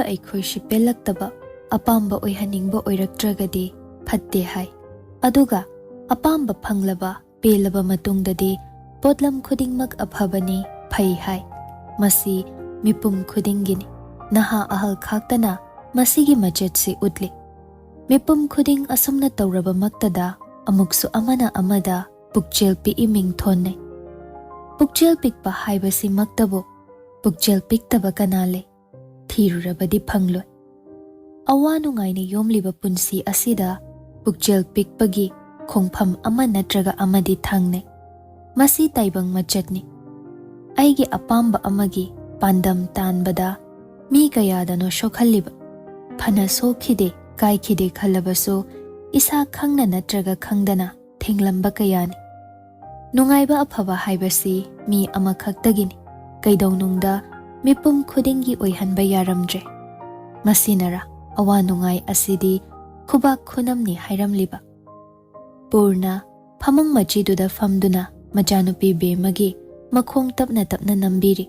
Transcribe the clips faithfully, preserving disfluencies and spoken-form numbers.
ꯑꯩꯈꯣꯏꯁꯤ ꯄꯦꯜꯂꯛꯇꯕ, ꯑꯄꯥꯝꯕ ꯑꯣꯏꯍꯟꯅꯤꯡꯕ ꯑꯣꯏꯔꯛꯇ꯭ꯔꯒꯗꯤ ꯐꯠꯇꯦ ꯍꯥꯏ꯫ ꯑꯗꯨꯒ ꯑꯄꯥꯝꯕ ꯐꯪꯂꯕ, ꯄꯦꯜꯂꯕ ꯃꯇꯨꯡꯗꯗꯤ ꯄꯣꯠꯂꯝ ꯈꯨꯗꯤꯡꯃꯛ ꯑꯐꯕꯅꯤ, ꯐꯩ ꯍꯥꯏ꯫ ꯃꯁꯤ ꯃꯤꯄꯨꯝ ꯈꯨꯗꯤꯡꯒꯤꯅꯤ꯫ ꯅꯍꯥ ꯑꯍꯜ ꯈꯥꯛꯇꯅ ꯃꯁꯤꯒꯤ ꯃꯆꯠꯁꯤ ꯎꯠꯂꯤ꯫ ꯃꯤꯄꯨꯝ ꯈꯨꯗꯤꯡ ꯑꯁꯨꯝꯅ ꯇꯧꯔꯕꯃꯛꯇꯗ ꯑꯃꯨꯛꯁꯨ ꯑꯃꯅ ꯑꯃꯗ ꯄꯨꯛꯆꯦꯜ ꯄꯤꯛꯏ ꯃꯤꯡꯊꯣꯟꯅꯩ꯫ ꯄꯨꯛꯆꯦꯜ ꯄꯤꯛꯄ ꯍꯥꯏꯕꯁꯤꯃꯛꯇꯕꯨ ꯄꯨꯛꯆꯦꯜ ꯄꯤꯛꯇꯕ ꯀꯅꯥ ꯂꯩ? ꯊꯤꯔꯨꯔꯕꯗꯤ ꯐꯪꯂꯣꯏ꯫ ꯑꯋꯥ ꯅꯨꯡꯉꯥꯏꯅ ꯌꯣꯝꯂꯤꯕ ꯄꯨꯟꯁꯤ ꯑꯁꯤꯗ ꯄꯨꯛꯆꯦꯜ ꯄꯤꯛꯄꯒꯤ ꯈꯣꯡꯐꯝ ꯑꯃ ꯅꯠꯇ꯭ꯔꯒ ꯑꯃꯗꯤ ꯊꯥꯡꯅꯩ꯫ ꯃꯁꯤ ꯇꯥꯏꯕꯪ ꯃꯆꯠꯅꯤ꯫ ꯑꯩꯒꯤ ꯑꯄꯥꯝꯕ ꯑꯃꯒꯤ ꯄꯥꯟꯗꯝ ꯇꯥꯟꯕꯗ ꯃꯤ ꯀꯌꯥꯗꯅꯣ ꯁꯣꯛꯍꯜꯂꯤꯕ꯫ ꯐꯅ ꯁꯣꯛꯈꯤꯗꯦ, ꯀꯥꯏꯈꯤꯗꯦ ꯈꯜꯂꯕꯁꯨ ꯏꯁꯥ ꯈꯪꯅ ꯅꯠꯇ꯭ꯔꯒ ꯈꯪꯗꯅ ꯊꯦꯡꯂꯝꯕ ꯀꯌꯥꯅꯤ꯫ ꯅꯨꯡꯉꯥꯏꯕ ꯑꯐꯕ ꯍꯥꯏꯕꯁꯤ ꯃꯤ ꯑꯃꯈꯛꯇꯒꯤꯅꯤ꯫ ꯀꯩꯗꯧꯅꯨꯡꯗ ꯃꯤꯄꯨꯝ ꯈꯨꯗꯤꯡꯒꯤ ꯑꯣꯏꯍꯟꯕ ꯌꯥꯔꯝꯗ꯭ꯔꯦ꯫ ꯃꯁꯤꯅꯔ ꯑꯋꯥ ꯅꯨꯡꯉꯥꯏ ꯑꯁꯤꯗꯤ ꯈꯨꯕꯥꯛ ꯈꯨꯅꯝꯅꯤ ꯍꯥꯏꯔꯝꯂꯤꯕ? ꯄꯨꯔꯅ ꯐꯃꯨꯡ ꯃꯆꯤꯗꯨꯗ ꯐꯝꯗꯨꯅ ꯃꯆꯥꯅꯨꯄꯤ ꯕꯦꯝꯃꯒꯤ ꯃꯈꯣꯡ ꯇꯞꯅ ꯇꯞꯅ ꯅꯝꯕꯤꯔꯤ꯫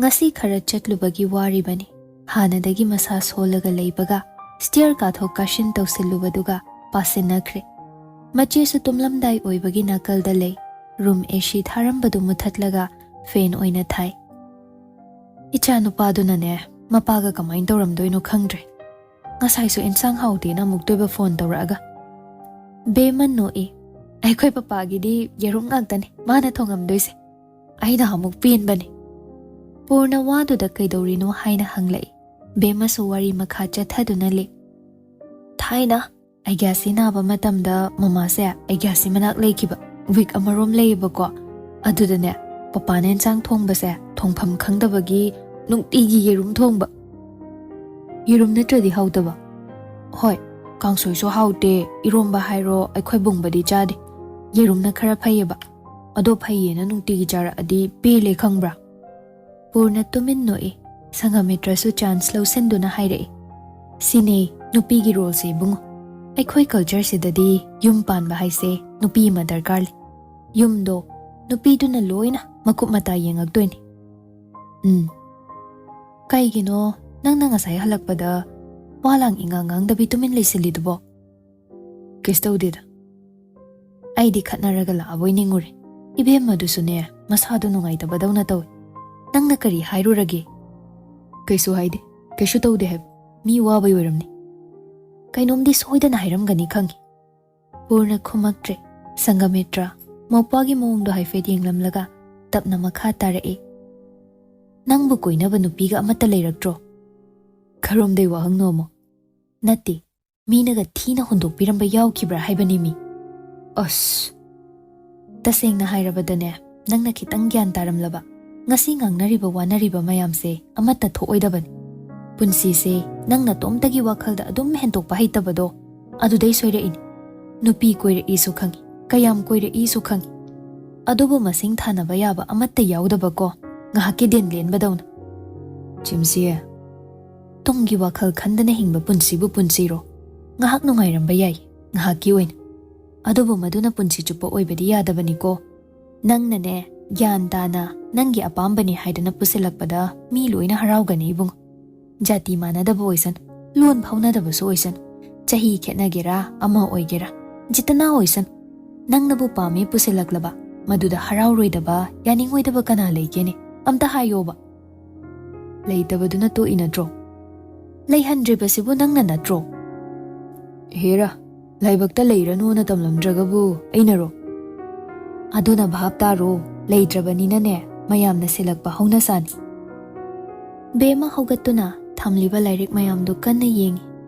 ꯉꯁꯤ ꯈꯔ ꯆꯠꯂꯨꯕꯒꯤ ꯋꯥꯔꯤꯕꯅꯤ꯫ ꯍꯥꯟꯅꯗꯒꯤ ꯃꯁꯥ ꯁꯣꯜꯂꯒ ꯂꯩꯕꯒ ꯁ꯭ꯇꯤꯌꯔ ꯀꯥꯊꯣꯛ ꯀꯥꯁꯤꯟ ꯇꯧꯁꯤꯜꯂꯨꯕꯗꯨꯒ ꯄꯥꯁꯤꯟꯅꯈ꯭ꯔꯦ꯫ ꯃꯆꯦꯁꯨ ꯇꯨꯝꯂꯝꯗꯥꯏ ꯑꯣꯏꯕꯒꯤ ꯅꯥꯀꯜꯗ ꯂꯩ꯫ ꯔꯨꯝ ꯑꯦ ꯁꯤ ꯊꯥꯔꯝꯕꯗꯨ ꯃꯨꯊꯠꯂꯒ ꯐꯦꯟ ꯑꯣꯏꯅ ꯊꯥꯏ꯫ ꯏꯆꯥ ꯅꯨꯄꯥꯗꯨꯅꯅꯦ, ꯃꯄꯥꯒ ꯀꯃꯥꯏꯅ ꯇꯧꯔꯝꯗꯣꯏꯅꯣ ꯈꯪꯗ꯭ꯔꯦ꯫ ꯉꯁꯥꯏꯁꯨ ꯏꯟꯁꯥꯡ ꯍꯥꯎꯇꯦꯅ ꯑꯃꯨꯛꯇꯣꯏꯕ ꯐꯣꯟ ꯇꯧꯔꯛꯑꯒ꯫ ꯕꯦꯝꯃ ꯅꯣꯛꯏ꯫ ꯑꯩꯈꯣꯏ ꯄꯄꯥꯒꯤꯗꯤ ꯌꯦꯔꯨꯝ ꯉꯥꯛꯇꯅꯤ ꯃꯥꯅ ꯊꯣꯡꯉꯝꯗꯣꯏꯁꯦ꯫ ꯑꯩꯅ ꯑꯃꯨꯛ ꯄꯦꯟꯕꯅꯤ꯫ ꯄꯨꯔꯅ ꯋꯥꯗꯨꯗ ꯀꯩꯗꯧꯔꯤꯅꯣ ꯍꯥꯏꯅ ꯍꯪꯂꯛꯏ꯫ ꯕꯦꯝꯃꯁꯨ ꯋꯥꯔꯤ ꯃꯈꯥ ꯆꯠꯊꯗꯨꯅ ꯂꯩ꯫ ꯊꯥꯏꯅ ꯑꯩꯒ꯭ꯌꯥꯁꯤ ꯅꯥꯕ ꯃꯇꯝꯗ ꯃꯃꯥꯁꯦ ꯑꯩꯒ꯭ꯌꯥꯁꯤ ꯃꯅꯥꯛ ꯂꯩꯈꯤꯕ ꯋꯤꯛ ꯑꯃꯔꯣꯝ ꯂꯩꯌꯦꯕꯀꯣ꯫ ꯑꯗꯨꯗꯅꯦ ꯄꯄꯥꯅ ꯏꯟꯁꯥꯡ ꯊꯣꯡꯕꯁꯦ ꯊꯣꯡꯐꯝ ꯈꯪꯗꯕꯒꯤ ꯅꯨꯡꯇꯤꯒꯤ ꯌꯦꯔꯨꯝ ꯊꯣꯡꯕ꯫ ꯌꯦꯔꯨꯝ ꯅꯠꯇ꯭ꯔꯗꯤ ꯍꯥꯎꯇꯕ꯫ ꯍꯣꯏ, ꯀꯥꯡꯁꯣꯏꯁꯨ ꯍꯥꯎꯇꯦ, ꯏꯔꯣꯝꯕ ꯍꯥꯏꯔꯣ ꯑꯩꯈꯣꯏ ꯕꯨꯡꯕꯗꯤ ꯆꯥꯗꯦ꯫ ꯌꯦꯔꯨꯝꯅ ꯈꯔ ꯐꯩꯌꯦꯕ꯫ ꯑꯗꯣ ꯐꯩꯌꯦꯅ ꯅꯨꯡꯇꯤꯒꯤ ꯆꯥꯔꯛꯑꯗꯤ ꯄꯦꯜꯂꯦ ꯈꯪꯕ꯭ꯔꯥ? ꯄꯨꯔꯅ ꯇꯨꯃꯤꯟ ꯅꯣꯛꯏ꯫ ꯁꯪꯒꯥꯃꯤꯇ꯭ꯔꯁꯨ ꯆꯥꯟꯁ ꯂꯧꯁꯤꯟꯗꯨꯅ ꯍꯥꯏꯔꯛꯏ꯫ ꯁꯤꯅꯦ ꯅꯨꯄꯤꯒꯤ ꯔꯣꯜꯁꯦ ꯏꯕꯨꯡꯉꯣ꯫ ꯑꯩꯈꯣꯏ ꯀꯜꯆꯔꯁꯤꯗꯗꯤ ꯌꯨꯝ ꯄꯥꯟꯕ ꯍꯥꯏꯁꯦ ꯅꯨꯄꯤ ꯑꯃ ꯗꯔꯀꯥꯔ ꯂꯩ꯫ ꯌꯨꯝꯗꯣ ꯅꯨꯄꯤꯗꯨꯅ ꯂꯣꯏꯅ ꯃꯀꯨꯞ ꯃꯇꯥ ꯌꯦꯡꯉꯛꯇꯣꯏꯅꯤ꯫ ꯎꯝ꯫ ꯀꯩꯒꯤꯅꯣ ꯅꯪꯅ ꯉꯁꯥꯏ ꯍꯜꯂꯛꯄꯗ ꯋꯥ ꯂꯥꯡ ꯏꯉꯥꯡ ꯉꯥꯡꯗꯕꯤ ꯇꯨꯃꯤꯟ ꯂꯩꯁꯤꯜꯂꯤꯗꯨꯕꯣ? ꯀꯩꯁꯨ ꯇꯧꯗꯦꯗ꯫ ꯑꯩꯗꯤ ꯈꯠꯅꯔꯒ ꯂꯥꯛꯑꯕꯣꯏ ꯅꯤꯡꯉꯨꯔꯦ꯫ ꯏꯕꯦꯝꯃꯗꯨꯁꯨꯅꯦ, ꯃꯁꯥꯗꯣ ꯅꯨꯡꯉꯥꯏꯇꯕꯗꯧꯅ ꯇꯧꯏ꯫ ꯅꯪꯅ ꯀꯔꯤ ꯍꯥꯏꯔꯨꯔꯒꯦ? ꯀꯩꯁꯨ ꯍꯥꯏꯗꯦ꯫ ꯀꯩꯁꯨ ꯇꯧꯗꯦ ꯍꯥꯏꯕ꯫ ꯃꯤ ꯋꯥꯕꯩ ꯑꯣꯏꯔꯝꯅꯤ꯫ ꯀꯩꯅꯣꯝꯗꯤ ꯁꯣꯏꯗꯅ ꯍꯥꯏꯔꯝꯒꯅꯤ ꯈꯪꯉꯤ꯫ ꯄꯨꯔꯅ ꯈꯨꯝꯃꯛꯇ꯭ꯔꯦ꯫ ꯁꯪꯒꯃꯤꯇ꯭ꯔ, ꯃꯧꯄ꯭ꯋꯥꯒꯤ ꯃꯑꯣꯡꯗꯣ ꯍꯥꯏꯐꯦꯠ ꯌꯦꯡꯂꯝꯂꯒ ꯇꯞꯅ ꯃꯈꯥ ꯇꯥꯔꯛꯏ꯫ ꯅꯪꯕꯨ ꯀꯣꯏꯅꯕ ꯅꯨꯄꯤꯒ ꯑꯃꯠꯇ ꯂꯩꯔꯛꯇ꯭ꯔꯣ? ꯈꯔꯣꯝꯗꯩ ꯋꯥꯍꯪꯅꯣ ꯑꯃꯨꯛ? ꯅꯠꯇꯦ, ꯃꯤꯅꯒ ꯊꯤꯅ ꯍꯨꯟꯗꯣꯛꯄꯤꯔꯝꯕ ꯌꯥꯎꯈꯤꯕ꯭ꯔꯥ ꯍꯥꯏꯕꯅꯤ ꯃꯤ꯫ ꯑꯁ! ꯇꯁꯦꯡꯅ ꯍꯥꯏꯔꯕꯗꯅꯦ, ꯅꯪꯅ ꯈꯤꯇꯪ ꯒ꯭ꯌꯥꯟ ꯇꯥꯔꯝꯂꯕ, ꯉꯁꯤ ꯉꯥꯡꯅꯔꯤꯕ ꯋꯥꯅꯔꯤꯕ ꯃꯌꯥꯝꯁꯦ ꯑꯃꯠꯇ ꯊꯣꯛꯑꯣꯏꯗꯕꯅꯤ꯫ ꯄꯨꯟꯁꯤꯁꯦ ꯅꯪ ꯅꯇꯣꯝꯇꯒꯤ ꯋꯥꯈꯜꯗ ꯑꯗꯨꯝ ꯍꯦꯟꯇꯣꯛꯄ ꯍꯩꯇꯕꯗꯣ, ꯑꯗꯨꯗꯩ ꯁꯣꯏꯔꯛꯏꯅꯤ꯫ ꯅꯨꯄꯤ ꯀꯣꯏꯔꯛꯏꯁꯨ ꯈꯪꯉꯤ, ꯀꯌꯥꯝ ꯀꯣꯏꯔꯛꯏꯁꯨ ꯈꯪꯉꯤ꯫ ꯑꯗꯨꯕꯨ ꯃꯁꯤꯡ ꯊꯥꯅꯕ ꯌꯥꯕ ꯑꯃꯠꯇ ꯌꯥꯎꯗꯕꯀꯣ, ꯉꯥꯏꯍꯥꯛꯀꯤ ꯗꯦꯟ ꯂꯦꯟꯕꯗꯧꯅ꯫ ꯆꯤꯝꯁꯤꯌꯦ, ꯇꯨꯡꯒꯤ ꯋꯥꯈꯜ ꯈꯟꯗꯅ ꯍꯤꯡꯕ ꯄꯨꯟꯁꯤꯕꯨ ꯄꯨꯟꯁꯤꯔꯣ? ꯉꯥꯏꯍꯥꯛ ꯅꯨꯡꯉꯥꯏꯔꯝꯕ ꯌꯥꯏ, ꯉꯥꯏꯍꯥꯛꯀꯤ ꯑꯣꯏꯅ꯫ ꯑꯗꯨꯕꯨ ꯃꯗꯨꯅ ꯄꯨꯟꯁꯤ ꯆꯨꯞꯄ ꯑꯣꯏꯕꯗꯤ ꯌꯥꯗꯕꯅꯤꯀꯣ꯫ ꯅꯪꯅꯅꯦ, ꯒ꯭ꯌꯥꯟ ꯇꯥꯅ ꯅꯪꯒꯤ ꯑꯄꯥꯝꯕꯅꯤ ꯍꯥꯏꯗꯅ ꯄꯨꯁꯤꯜꯂꯛꯄꯗ ꯃꯤ ꯂꯣꯏꯅ ꯍꯔꯥꯎꯒꯅꯤ ꯏꯕꯨꯡꯉꯣ꯫ ꯖꯥꯇꯤ ꯃꯥꯟꯅꯗꯕ ꯑꯣꯏꯁꯅꯨ, ꯂꯣꯟ ꯐꯥꯎꯅꯗꯕꯁꯨ ꯑꯣꯏꯁꯅꯨ, ꯆꯍꯤ ꯈꯦꯠꯅꯒꯦꯔꯥ, ꯑꯃ ꯑꯣꯏꯒꯦꯔꯥ, ꯖꯤꯇꯅꯥ ꯑꯣꯏꯁꯅꯨ꯫ ꯅꯪꯅꯕꯨ ꯄꯥꯝꯃꯦ ꯄꯨꯁꯤꯜꯂꯛꯂꯕ, ꯃꯗꯨꯗ ꯍꯔꯥꯎꯔꯣꯏꯗꯕ, ꯌꯥꯅꯤꯡꯉꯣꯏꯗꯕ ꯀꯅꯥ ꯂꯩꯒꯦꯅꯦ? ꯑꯝꯇ ꯍꯥꯏꯌꯣꯕ꯫ ꯂꯩꯇꯕꯗꯨꯅ ꯇꯣꯛꯏ ꯅꯠꯇ꯭ꯔꯣ? ꯂꯩꯍꯟꯗ꯭ꯔꯤꯕꯁꯤꯕꯨ ꯅꯪꯅ ꯅꯠꯇ꯭ꯔꯣ? ꯍꯦꯔꯥ, ꯂꯥꯏꯕꯛꯇ ꯂꯩꯔꯅꯨꯅ ꯇꯝꯂꯝꯗ꯭ꯔꯒꯕꯨ ꯑꯩꯅꯔꯣ? ꯑꯗꯨꯅ ꯚꯥꯞ ꯇꯥꯔꯣ, ꯂꯩꯇ꯭ꯔꯕꯅꯤꯅꯅꯦ, ꯃꯌꯥꯝꯅ ꯁꯤꯜꯂꯛꯄ ꯍꯧꯅꯁꯥꯅꯤ꯫ ꯕꯦꯝꯃ ꯍꯧꯒꯠꯇꯨꯅ ꯊꯝꯂꯤꯕ ꯂꯥꯏꯔꯤꯛ ꯃꯌꯥꯝꯗꯨ ꯀꯟꯅ ꯌꯦꯡꯏ꯫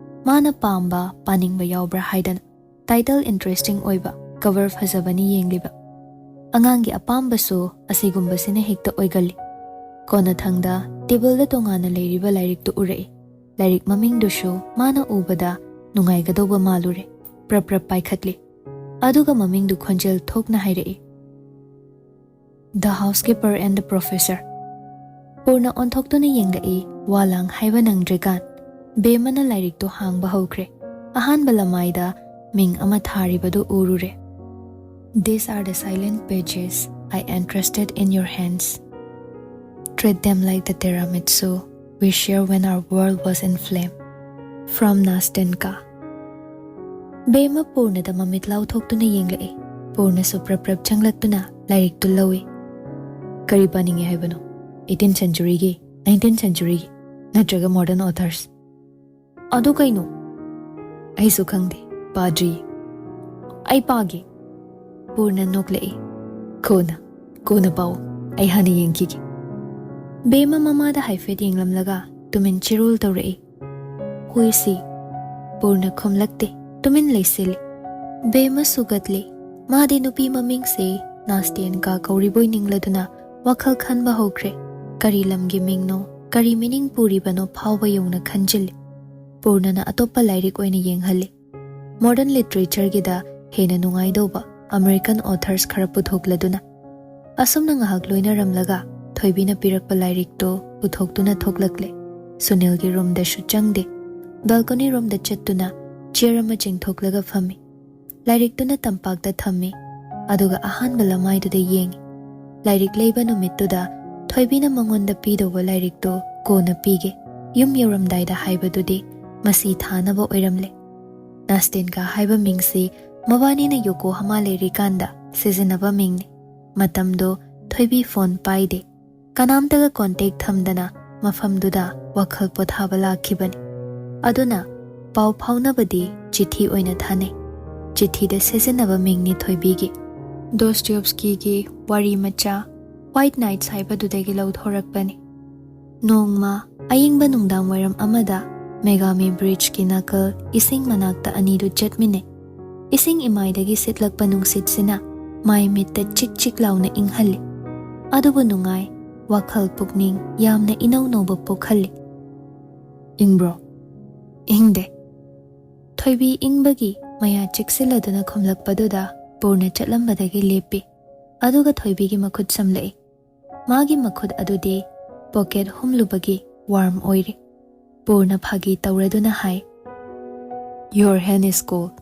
ꯃꯥꯅ ꯄꯥꯝꯕ, ꯄꯥꯅꯤꯡꯕ ꯌꯥꯎꯕ꯭ꯔꯥ ꯍꯥꯏꯗꯅ꯫ ꯇꯥꯏꯇꯜ ꯏꯟꯇꯔꯦꯁꯇꯤꯡ ꯑꯣꯏꯕ, ꯀꯚꯔ ꯐꯖꯕꯅꯤ ꯌꯦꯡꯂꯤꯕ꯫ ꯑꯉꯥꯡꯒꯤ ꯑꯄꯥꯝꯕꯁꯨ ꯑꯁꯤꯒꯨꯝꯕꯁꯤꯅ ꯍꯦꯛꯇ ꯑꯣꯏꯒꯜꯂꯤ꯫ ꯀꯣꯟꯅꯊꯪꯗ ꯇꯦꯕꯜꯗ ꯇꯣꯉꯥꯟꯅ ꯂꯩꯔꯤꯕ ꯂꯥꯏꯔꯤꯛꯇꯨ ꯎꯔꯛꯏ꯫ ꯂꯥꯏꯔꯤꯛ ꯃꯃꯤꯡꯗꯨꯁꯨ ꯃꯥꯅ ꯎꯕꯗ ꯅꯨꯡꯉꯥꯏꯒꯗꯧꯕ ꯃꯥꯜꯂꯨꯔꯦ꯫ ꯄ꯭ꯔꯞ ꯄ꯭ꯔꯞ ꯄꯥꯏꯈꯠꯂꯤ꯫ ꯑꯗꯨꯒ ꯃꯃꯤꯡꯗꯨ ꯈꯣꯟꯖꯦꯜ ꯊꯣꯛꯅ ꯍꯥꯏꯔꯛꯏ꯫ The Housekeeper and the Professor꯫ Purna ꯑꯣꯟꯊꯣꯛꯇꯨꯅ ꯌꯦꯡꯂꯛꯏ, ꯋꯥ ꯂꯥꯡ ꯍꯥꯏꯕ ꯅꯪꯗ꯭ꯔꯤꯀꯥꯟ꯫ ꯕꯦꯝꯃꯅ ꯂꯥꯏꯔꯤꯛꯇꯨ ꯍꯥꯡꯕ ꯍꯧꯈ꯭ꯔꯦ꯫ ꯑꯍꯥꯟꯕ ꯂꯃꯥꯏꯗ ꯃꯤꯡ ꯑꯃ ꯊꯥꯔꯤꯕꯗꯨ ꯎꯔꯨꯔꯦ꯫ These are the silent pages I entrusted in your hands. Treat them like the tiramisu We Share When Our World Was in Flame. From Nastenka. ꯕꯦꯝꯃ ꯄꯨꯔꯅꯗ ꯃꯃꯤꯠ ꯂꯥꯎꯊꯣꯛꯇꯨꯅ ꯌꯦꯡꯂꯛꯏ꯫ ꯄꯨꯔꯅꯁꯨ ꯄ꯭ꯔꯞ ꯄ꯭ꯔꯞ ꯆꯪꯂꯛꯇꯨꯅ ꯂꯥꯏꯔꯤꯛꯇꯨ ꯂꯧꯏ꯫ "ꯀꯔꯤ ꯄꯥꯅꯤꯡꯉꯤ ꯍꯥꯏꯕꯅꯣ? ꯑꯩꯠꯇꯤꯟ ꯁꯦꯟꯆꯨꯔꯤꯒꯤ, ꯅꯥꯏꯟꯇꯤꯟ ꯁꯦꯟꯆꯨꯔꯤꯒꯤ, ꯅꯠꯇ꯭ꯔꯒ ꯃꯣꯗꯔꯟ ꯑꯣꯊꯔꯁ?" "ꯑꯗꯨ ꯀꯩꯅꯣ?" "ꯑꯩꯁꯨ ꯈꯪꯗꯦ, ꯄꯥꯗ꯭ꯔꯤ꯫" "ꯑꯩ ꯄꯥꯒꯦ꯫" ꯄꯨꯔꯅ ꯅꯣꯛꯂꯛꯏ꯫ "ꯀꯣꯟꯅ, ꯀꯣꯟꯅ ꯄꯥꯎ, ꯑꯩ ꯍꯥꯟꯅ ꯌꯦꯡꯈꯤꯒꯦ꯫" ꯕꯦꯝꯃ ꯃꯃꯥꯗ ꯍꯥꯏꯐꯦꯠ ꯌꯦꯡꯂꯝꯂꯒ ꯇꯨꯃꯤꯟ ꯆꯤꯔꯣꯜ ꯇꯧꯔꯛꯏ꯫ "ꯍꯨꯏꯁꯤ?" ꯄꯨꯔꯅ ꯈꯨꯝꯂꯛꯇꯦ, ꯇꯨꯃꯤꯟ ꯂꯩꯁꯤꯜꯂꯤ꯫ ꯕꯦꯝꯃ ꯁꯨꯒꯠꯂꯤ꯫ ꯃꯥꯗꯤ ꯅꯨꯄꯤ ꯃꯃꯤꯡꯁꯤ ꯅꯥꯁꯇꯦꯟꯀꯥ ꯀꯧꯔꯤꯕꯣꯏ ꯅꯤꯡꯂꯗꯨꯅ ꯋꯥꯈꯜ ꯈꯟꯕ ꯍꯧꯈ꯭ꯔꯦ꯫ ꯀꯔꯤ ꯂꯝꯒꯤ ꯃꯤꯡꯅꯣ, ꯀꯔꯤ ꯃꯤꯅꯤꯡ ꯄꯨꯔꯤꯕꯅꯣ ꯐꯥꯎꯕ ꯌꯧꯅ ꯈꯟꯖꯤꯜꯂꯤ꯫ ꯄꯨꯔꯅꯅ ꯑꯇꯣꯞꯄ ꯂꯥꯏꯔꯤꯛ ꯑꯣꯏꯅ ꯌꯦꯡꯍꯜꯂꯤ꯫ ꯃꯣꯗꯔꯟ ꯂꯤꯇꯔꯦꯆꯔꯒꯤꯗ ꯍꯦꯟꯅ ꯅꯨꯡꯉꯥꯏꯗꯧꯕ ꯑꯃꯦꯔꯤꯀꯟ ꯑꯣꯊꯔꯁ ꯈꯔ ꯄꯨꯊꯣꯛꯂꯗꯨꯅ꯫ ꯑꯁꯨꯝꯅ ꯉꯥꯏꯍꯥꯛ ꯂꯣꯏꯅꯔꯝꯂꯒ ꯊꯣꯏꯕꯤꯅ ꯄꯤꯔꯛꯄ ꯂꯥꯏꯔꯤꯛꯇꯨ ꯄꯨꯊꯣꯛꯇꯨꯅ ꯊꯣꯛꯂꯛꯂꯦ꯫ ꯁꯨꯅꯤꯜꯒꯤ ꯔꯨꯝꯗꯁꯨ ꯆꯪꯗꯦ꯫ ꯕꯦꯜꯀꯣꯅꯤ ꯔꯣꯝꯗ ꯆꯠꯇꯨꯅ ꯆꯤꯌꯔ ꯑꯃ ꯆꯤꯡꯊꯣꯛꯂꯒ ꯐꯝꯃꯤ꯫ ꯂꯥꯏꯔꯤꯛꯇꯨꯅ ꯇꯝꯄꯥꯛꯇ ꯊꯝꯃꯤ, ꯑꯗꯨꯒ ꯑꯍꯥꯟꯕ ꯂꯃꯥꯏꯗꯨꯗ ꯌꯦꯡꯉꯤ꯫ ꯂꯥꯏꯔꯤꯛ ꯂꯩꯕ ꯅꯨꯃꯤꯠꯇꯨꯗ ꯊꯣꯏꯕꯤꯅ ꯃꯉꯣꯟꯗ ꯄꯤꯗꯧꯕ ꯂꯥꯏꯔꯤꯛꯇꯨ ꯀꯣꯟꯅ ꯄꯤꯒꯦ, ꯌꯨꯝ ꯌꯧꯔꯝꯗꯥꯏꯗ ꯍꯥꯏꯕꯗꯨꯗꯤ ꯃꯁꯤ ꯊꯥꯅꯕ ꯑꯣꯏꯔꯝꯂꯦ꯫ ꯅꯥꯁꯇꯦꯟꯀꯥ ꯍꯥꯏꯕ ꯃꯤꯡꯁꯤ ꯃꯕꯥꯅꯤꯅ ꯌꯣꯀꯣꯍꯥꯃꯥ ꯂꯩꯔꯤꯀꯥꯟꯗ ꯁꯤꯖꯤꯟꯅꯕ ꯃꯤꯡꯅꯤ꯫ ꯃꯇꯝꯗꯣ ꯊꯣꯏꯕꯤ ꯐꯣꯟ ꯄꯥꯏꯗꯦ꯫ ꯀꯅꯥꯝꯇꯒ ꯀꯣꯟꯇꯦꯛ ꯊꯝꯗꯅ ꯃꯐꯝꯗꯨꯗ ꯋꯥꯈꯜ ꯄꯣꯊꯥꯕ ꯂꯥꯛꯈꯤꯕꯅꯤ꯫ ꯑꯗꯨꯅ ꯄꯥꯎ ꯐꯥꯎꯅꯕꯗꯤ ꯆꯤꯊꯤ ꯑꯣꯏꯅ ꯊꯥꯅꯩ꯫ ꯆꯤꯊꯤꯗ ꯁꯤꯖꯤꯟꯅꯕ ꯃꯤꯡꯅꯤ ꯊꯣꯏꯕꯤꯒꯤ꯫ ꯗꯣꯁꯇꯣꯌꯦꯚꯁꯀꯤꯒꯤ ꯋꯥꯔꯤ ꯃꯆꯥ ꯋꯥꯏꯠ ꯅꯥꯏꯠꯁ ꯍꯥꯏꯕꯗꯨꯗꯒꯤ ꯂꯧꯊꯣꯔꯛꯄꯅꯤ꯫ ꯅꯣꯡꯃ ꯑꯌꯤꯡꯕ ꯅꯨꯡꯗꯥꯡ ꯋꯥꯏꯔꯝ ꯑꯃꯗ ꯃꯦꯒꯥꯃꯤ ꯕ꯭ꯔꯤꯖꯀꯤ ꯅꯥꯀꯜ ꯏꯁꯤꯡ ꯃꯅꯥꯛꯇ ꯑꯅꯤꯗꯨ ꯆꯠꯃꯤꯟꯅꯩ꯫ ꯏꯁꯤꯡ ꯏꯃꯥꯏꯗꯒꯤ ꯁꯤꯠꯂꯛꯄ ꯅꯨꯡꯁꯤꯠꯁꯤꯅ ꯃꯥꯏ ꯃꯤꯠꯇ ꯆꯤꯛ ꯆꯤꯛ ꯂꯥꯎꯅ ꯏꯪꯍꯜꯂꯤ꯫ ꯑꯗꯨꯕꯨ ꯅꯨꯡꯉꯥꯏ, ꯋꯥꯈꯜ ꯄꯨꯛꯅꯤꯡ ꯌꯥꯝꯅ ꯏꯅꯧ ꯅꯧꯕ ꯄꯣꯛꯍꯜꯂꯤ꯫ "ꯏꯪꯕ꯭ꯔꯣ?" "ꯏꯪꯗꯦ꯫" ꯊꯣꯏꯕꯤ ꯏꯪꯕꯒꯤ ꯃꯌꯥ ꯆꯤꯛꯁꯤꯜꯂꯗꯨꯅ ꯈꯨꯝꯂꯛꯄꯗꯨꯗ ꯄꯨꯔꯅ ꯆꯠꯂꯝꯕꯗꯒꯤ ꯂꯦꯞꯄꯤ꯫ ꯑꯗꯨꯒ ꯊꯣꯏꯕꯤꯒꯤ ꯃꯈꯨꯠ ꯁꯝꯂꯛꯏ꯫ ꯃꯥꯒꯤ ꯃꯈꯨꯠ ꯑꯗꯨꯗꯤ ꯄꯣꯀꯦꯠ ꯍꯨꯝꯂꯨꯕꯒꯤ ꯋꯥꯔꯝ ꯑꯣꯏꯔꯤ꯫ ꯄꯨꯔꯅ ꯐꯥꯒꯤ ꯇꯧꯔꯗꯨꯅ ꯍꯥꯏ, "Your hand is cold,